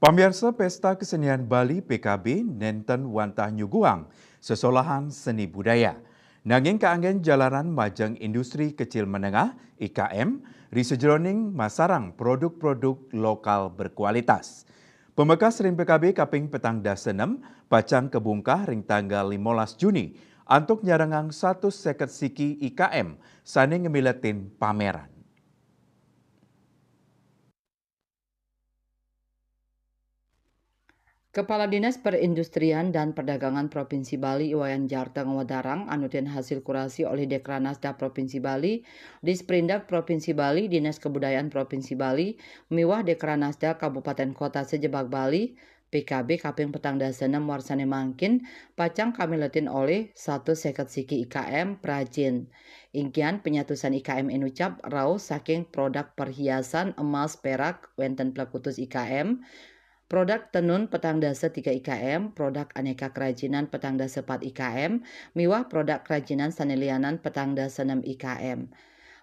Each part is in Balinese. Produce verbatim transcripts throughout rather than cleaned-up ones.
Pamiarsa, Pesta Kesenian Bali P K B nenten wantah nyuguhang sesolahan seni budaya. Nanging kaanggen jalaran majeng industri kecil menengah, I K M, ri sajeroning masarang produk-produk lokal berkualitas. Pamekas ring P K B kaping petang dasa enem pacang kabungkah ring tanggal limolas Juni antuk nyarengang satus seket siki I K M sane ngamiletin pameran. Kepala Dinas Perindustrian dan Perdagangan Provinsi Bali, I Wayan Jarta, ngwedarang anutin hasil kurasi olih Dekranasda Provinsi Bali, Disperindak Provinsi Bali, Dinas Kebudayaan Provinsi Bali, miwah Dekranasda Kabupaten Kota sajebag Bali, P K B kaping petang dasa enem warsane mangkin pacang kamiletin olih satus seket siki I K M prajin. Inggian penyatusan I K M inucap rauh saking produk perhiasan emas perak wenten plekutus I K M, produk tenun petang dasa tiga I K M, produk aneka kerajinan petang dasa pat I K M, miwah produk kerajinan sane lianan petang dasa enem I K M.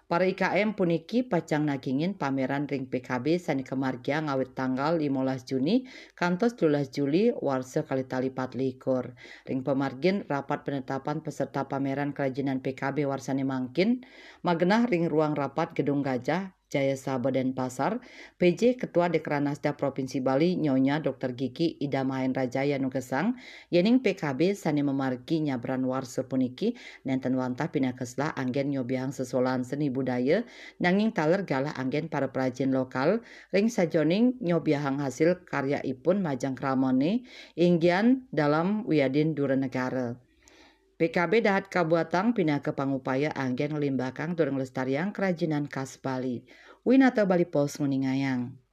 Para I K M puniki pacang nagingin pameran ring P K B sane kamargiang awit tanggal limolas Juni kantos telulas Juli warsa kalih tali pat likur. Ring pamargin rapat penetapan peserta pameran kerajinan P K B warsane mangkin magenah ring ruang rapat Gedung Gajah, Jaya Saba, Denpasar, P J Ketua Dekranasda Provinsi Bali Nyonya Doktor Giki Ida Mahen Rajaya nugesang, yening P K B sane mamargi nyabran warsa puniki nenten wantah pinaka selah anggen nyobiahang sesolahan seni budaya, nanging taler galah anggen para prajin lokal ring sajeroning nyobiahang hasil karyaipun majeng kramane, inggian dalem wiadin dura negara. P K B dahat kabuatang pinaka pangupaya anggen nglimbakang tur nglestariang kerajinan khas Bali. Winata Bali Post nguningayang.